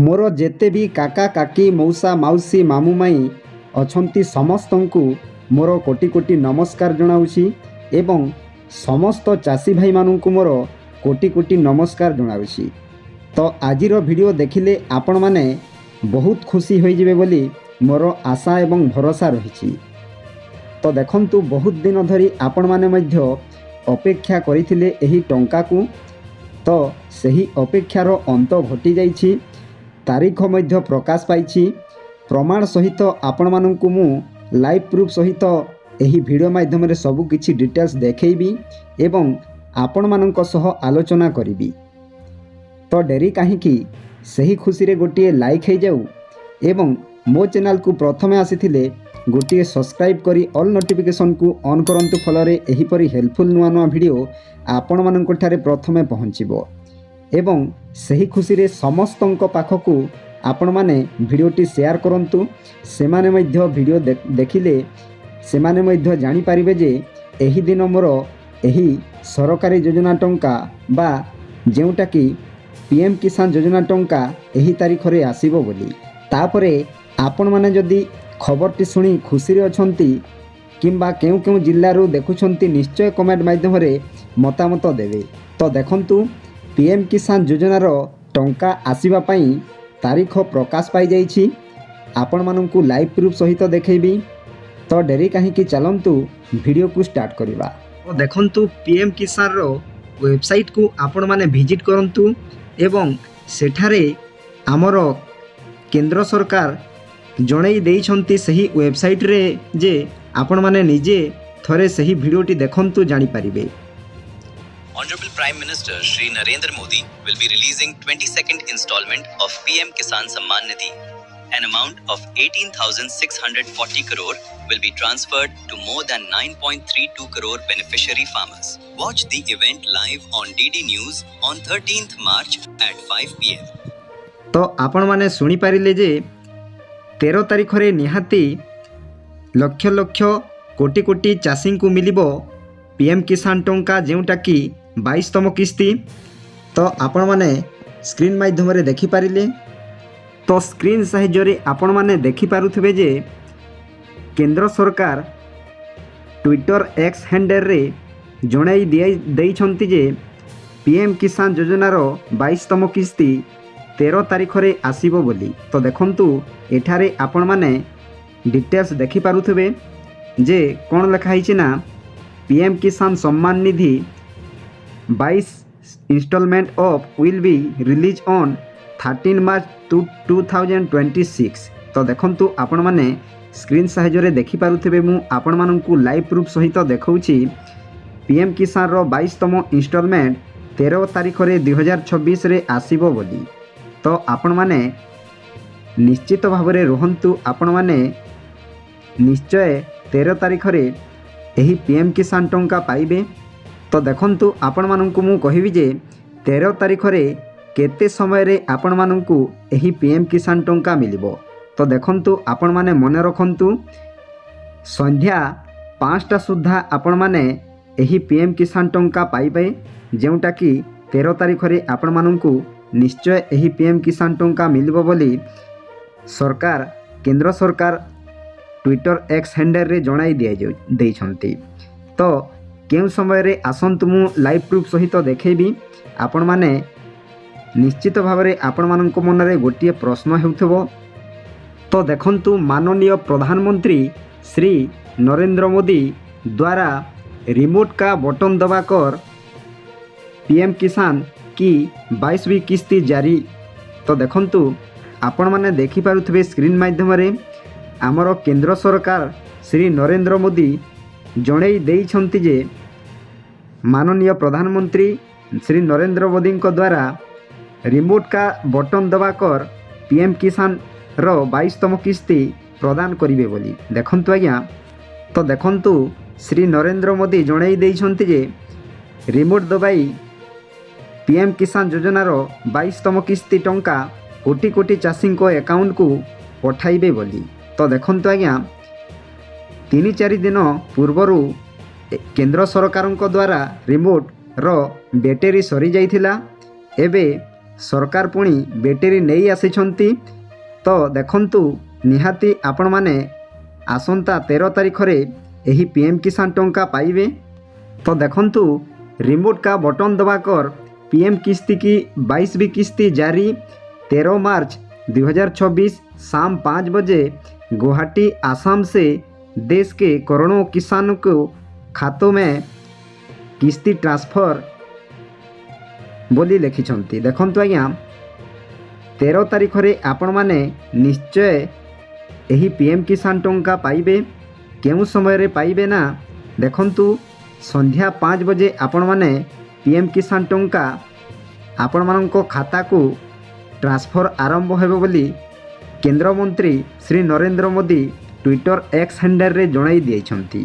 ମୋର ଯେତେ ବି କାକା, କାକି, ମଉସା, ମାଉସୀ, ମାମୁଁ, ମାଇଁ ଅଛନ୍ତି, ସମସ୍ତଙ୍କୁ ମୋର କୋଟି କୋଟି ନମସ୍କାର ଜଣାଉଛି ଏବଂ ସମସ୍ତ ଚାଷୀ ଭାଇମାନଙ୍କୁ ମୋର କୋଟି କୋଟି ନମସ୍କାର ଜଣାଉଛି। ତ ଆଜିର ଭିଡ଼ିଓ ଦେଖିଲେ ଆପଣମାନେ ବହୁତ ଖୁସି ହୋଇଯିବେ ବୋଲି ମୋର ଆଶା ଏବଂ ଭରସା ରହିଛି। ତ ଦେଖନ୍ତୁ, ବହୁତ ଦିନ ଧରି ଆପଣମାନେ ମଧ୍ୟ ଅପେକ୍ଷା କରିଥିଲେ ଏହି ଟଙ୍କାକୁ, ତ ସେହି ଅପେକ୍ଷାର ଅନ୍ତ ଘଟିଯାଇଛି। ତାରିଖ ମଧ୍ୟ ପ୍ରକାଶ ପାଇଛି। ପ୍ରମାଣ ସହିତ ଆପଣମାନଙ୍କୁ ମୁଁ ଲାଇଭ୍ ପ୍ରୁଫ୍ ସହିତ ଏହି ଭିଡ଼ିଓ ମାଧ୍ୟମରେ ସବୁକିଛି ଡିଟେଲ୍ସ ଦେଖେଇବି ଏବଂ ଆପଣମାନଙ୍କ ସହ ଆଲୋଚନା କରିବି। ତ ଡେରି କାହିଁକି, ସେହି ଖୁସିରେ ଗୋଟିଏ ଲାଇକ୍ ହେଇଯାଉ ଏବଂ ମୋ ଚ୍ୟାନେଲକୁ ପ୍ରଥମେ ଆସିଥିଲେ ଗୋଟିଏ ସବସ୍କ୍ରାଇବ୍ କରି ଅଲ୍ ନୋଟିଫିକେସନ୍କୁ ଅନ୍ କରନ୍ତୁ, ଫଳରେ ଏହିପରି ହେଲ୍ପଫୁଲ୍ ନୂଆ ନୂଆ ଭିଡ଼ିଓ ଆପଣମାନଙ୍କ ଠାରେ ପ୍ରଥମେ ପହଞ୍ଚିବ। ଏବଂ ସେହି ଖୁସିରେ ସମସ୍ତଙ୍କ ପାଖକୁ ଆପଣମାନେ ଭିଡ଼ିଓଟି ସେୟାର କରନ୍ତୁ। ସେମାନେ ମଧ୍ୟ ଭିଡ଼ିଓ ଦେଖିଲେ ସେମାନେ ମଧ୍ୟ ଜାଣିପାରିବେ ଯେ ଏହି ଦିନ ମୋର ଏହି ସରକାରୀ ଯୋଜନା ଟଙ୍କା ବା ଯେଉଁଟାକି ପି ଏମ୍ କିଷାନ ଯୋଜନା ଟଙ୍କା ଏହି ତାରିଖରେ ଆସିବ ବୋଲି। ତାପରେ ଆପଣମାନେ ଯଦି ଖବରଟି ଶୁଣି ଖୁସିରେ ଅଛନ୍ତି କିମ୍ବା କେଉଁ କେଉଁ ଜିଲ୍ଲାରୁ ଦେଖୁଛନ୍ତି, ନିଶ୍ଚୟ କମେଣ୍ଟ ମାଧ୍ୟମରେ ମତାମତ ଦେବେ। ତ ଦେଖନ୍ତୁ, ପି ଏମ୍ କିଷାନ ଯୋଜନାର ଟଙ୍କା ଆସିବା ପାଇଁ ତାରିଖ ପ୍ରକାଶ ପାଇଯାଇଛି। ଆପଣମାନଙ୍କୁ ଲାଇଭ୍ ପ୍ରୁଫ୍ ସହିତ ଦେଖେଇବି। ତ ଡେରି କାହିଁକି, ଚାଲନ୍ତୁ ଭିଡ଼ିଓକୁ ଷ୍ଟାର୍ଟ କରିବା। ତ ଦେଖନ୍ତୁ, ପି ଏମ୍ କିଷାନର ୱେବସାଇଟ୍କୁ ଆପଣମାନେ ଭିଜିଟ୍ କରନ୍ତୁ ଏବଂ ସେଠାରେ ଆମର କେନ୍ଦ୍ର ସରକାର ଜଣେଇ ଦେଇଛନ୍ତି ସେହି ୱେବସାଇଟ୍ରେ ଯେ ଆପଣମାନେ ନିଜେ ଥରେ ସେହି ଭିଡ଼ିଓଟି ଦେଖନ୍ତୁ, ଜାଣିପାରିବେ। Honorable Prime Minister Shri Narendra Modi will be releasing 22nd installment of PM Kisan Samman Nidhi. An amount of 18,640 crore will be transferred to more than 9.32 crore beneficiary farmers. Watch the event live on DD News on 13th March at 5 pm. ତ ଆପଣମାନେ ଶୁଣିପାରିଲେ ଯେ 13 ତାରିଖରେ ନିହାତି ଲକ୍ଷ ଲକ୍ଷ କୋଟି କୋଟି ଚାଷୀଙ୍କୁ ମିଳିବ P M କିଷାନ ଟଙ୍କା, ଯେଉଁଟାକି 22ତମ କିସ୍ତି। ତ ଆପଣମାନେ ସ୍କ୍ରିନ୍ ମାଧ୍ୟମରେ ଦେଖିପାରିଲେ। ତ ସ୍କ୍ରିନ୍ ସାହାଯ୍ୟରେ ଆପଣମାନେ ଦେଖିପାରୁଥିବେ ଯେ କେନ୍ଦ୍ର ସରକାର ଟ୍ୱିଟର ଏକ୍ସ ହ୍ୟାଣ୍ଡେଲରେ ଜଣାଇ ଦେଇଛନ୍ତି ଯେ ପି ଏମ୍ କିଷାନ ଯୋଜନାର 22ତମ କିସ୍ତି 13 ତାରିଖରେ ଆସିବ ବୋଲି। ତ ଦେଖନ୍ତୁ, ଏଠାରେ ଆପଣମାନେ ଡିଟେଲ୍ସ ଦେଖିପାରୁଥିବେ ଯେ କ'ଣ ଲେଖା ହେଇଛି ନା, "PM Kisan Samman Nidhi 22 installment of will be release on 13 March 2026." ତ ଦେଖନ୍ତୁ, ଆପଣମାନେ ସ୍କ୍ରିନ୍ ସାହାଯ୍ୟରେ ଦେଖିପାରୁଥିବେ, ମୁଁ ଆପଣମାନଙ୍କୁ ଲାଇଭ୍ ପ୍ରୁଫ୍ ସହିତ ଦେଖାଉଛି, ପି ଏମ୍ କିଷାନର 22ତମ ଇନଷ୍ଟଲମେଣ୍ଟ 13 ତାରିଖରେ 2026ରେ ଆସିବ ବୋଲି। ତ ଆପଣମାନେ ନିଶ୍ଚିତ ଭାବରେ ରୁହନ୍ତୁ, ଆପଣମାନେ ନିଶ୍ଚୟ 13 ତାରିଖରେ ଏହି ପି ଏମ୍ କିଷାନ ଟଙ୍କା ପାଇବେ। ତ ଦେଖନ୍ତୁ, ଆପଣମାନଙ୍କୁ ମୁଁ କହିବି ଯେ 13 ତାରିଖରେ କେତେ ସମୟରେ ଆପଣମାନଙ୍କୁ ଏହି ପି ଏମ୍ କିଷାନ ଟଙ୍କା ମିଳିବ। ତ ଦେଖନ୍ତୁ, ଆପଣମାନେ ମନେ ରଖନ୍ତୁ, ସନ୍ଧ୍ୟା 5ଟା ସୁଦ୍ଧା ଆପଣମାନେ ଏହି ପି ଏମ୍ କିଷାନ ଟଙ୍କା ପାଇବେ, ଯେଉଁଟାକି 13 ତାରିଖରେ ଆପଣମାନଙ୍କୁ ନିଶ୍ଚୟ ଏହି ପି ଏମ୍ କିଷାନ ଟଙ୍କା ମିଳିବ ବୋଲି ସରକାର, କେନ୍ଦ୍ର ସରକାର ଟ୍ୱିଟର ଏକ୍ସ ହ୍ୟାଣ୍ଡେଲରେ ଜଣାଇ ଦେଇଛନ୍ତି। ତ କେଉଁ ସମୟରେ, ଆସନ୍ତୁ ମୁଁ ଲାଇଭ୍ ପ୍ରୁଫ୍ ସହିତ ଦେଖେଇବି। ଆପଣମାନେ ନିଶ୍ଚିତ ଭାବରେ ଆପଣମାନଙ୍କ ମନରେ ଗୋଟିଏ ପ୍ରଶ୍ନ ହେଉଥିବ। ତ ଦେଖନ୍ତୁ, ମାନନୀୟ ପ୍ରଧାନମନ୍ତ୍ରୀ ଶ୍ରୀ ନରେନ୍ଦ୍ର ମୋଦି ଦ୍ୱାରା रिमोट का बटन दबाकर पीएम किसान की 22वीं किस्ती जारी। ତ ଦେଖନ୍ତୁ, ଆପଣମାନେ ଦେଖିପାରୁଥିବେ ସ୍କ୍ରିନ୍ ମାଧ୍ୟମରେ ଆମର କେନ୍ଦ୍ର ସରକାର ଶ୍ରୀ ନରେନ୍ଦ୍ର ମୋଦି ଜଣେଇ ଦେଇଛନ୍ତି ଯେ ମାନନୀୟ ପ୍ରଧାନମନ୍ତ୍ରୀ ଶ୍ରୀ ନରେନ୍ଦ୍ର ମୋଦିଙ୍କ ଦ୍ୱାରା रिमोट का बटन दबाकर ପି ଏମ୍ କିଷାନର 22ତମ କିସ୍ତି ପ୍ରଦାନ କରିବେ ବୋଲି। ଦେଖନ୍ତୁ ଆଜ୍ଞା, ତ ଦେଖନ୍ତୁ, ଶ୍ରୀ ନରେନ୍ଦ୍ର ମୋଦି ଜଣାଇ ଦେଇଛନ୍ତି ଯେ ରିମୋଟ୍ ଦବାଇ ପି ଏମ୍ କିଷାନ ଯୋଜନାର 22ତମ କିସ୍ତି ଟଙ୍କା କୋଟି କୋଟି ଚାଷୀଙ୍କ ଆକାଉଣ୍ଟକୁ ପଠାଇବେ ବୋଲି। ତ ଦେଖନ୍ତୁ ଆଜ୍ଞା, 3-4 ଦିନ ପୂର୍ବରୁ କେନ୍ଦ୍ର ସରକାରଙ୍କ ଦ୍ୱାରା ରିମୋଟ୍ର ବ୍ୟାଟେରୀ ସରିଯାଇଥିଲା। ଏବେ ସରକାର ପୁଣି ବ୍ୟାଟେରୀ ନେଇ ଆସିଛନ୍ତି। ତ ଦେଖନ୍ତୁ, ନିହାତି ଆପଣମାନେ ଆସନ୍ତା 13 ତାରିଖରେ ଏହି ପିଏମ୍ କିଷାନ ଟଙ୍କା ପାଇବେ। ତ ଦେଖନ୍ତୁ, रिमोट का बटन दबाकर पीएम किस्ती की 22वीं किस्ती जारी। 13 मार्च 2026 शाम 5 बजे गुवाहाटी, आसाम से देश के करोड़ों किसानों को खातों में किस्ती ट्रांसफर ବୋଲି ଲେଖିଛନ୍ତି। ଦେଖନ୍ତୁ ଆଜ୍ଞା, 13 ତାରିଖରେ ଆପଣମାନେ ନିଶ୍ଚୟ ଏହି ପିଏମ୍ କିଷାନ ଟଙ୍କା ପାଇବେ। କେଉଁ ସମୟରେ ପାଇବେ ନା, ଦେଖନ୍ତୁ, ସନ୍ଧ୍ୟା 5 ବଜେ ଆପଣମାନେ ପିଏମ୍ କିଷାନ ଟଙ୍କା ଆପଣମାନଙ୍କ ଖାତାକୁ ଟ୍ରାନ୍ସଫର୍ ଆରମ୍ଭ ହେବ ବୋଲି କେନ୍ଦ୍ରମନ୍ତ୍ରୀ ଶ୍ରୀ ନରେନ୍ଦ୍ର ମୋଦି ଟ୍ୱିଟର ଏକ୍ସ ହ୍ୟାଣ୍ଡେଲରେ ଜଣାଇ ଦେଇଛନ୍ତି।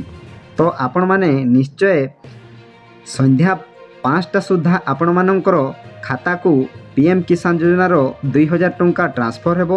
ତ ଆପଣମାନେ ନିଶ୍ଚୟ ସନ୍ଧ୍ୟା 5ଟା ସୁଦ୍ଧା ଆପଣମାନଙ୍କର ଖାତାକୁ ପିଏମ୍ କିଷାନ ଯୋଜନାର 2000 ଟଙ୍କା ଟ୍ରାନ୍ସଫର୍ ହେବ।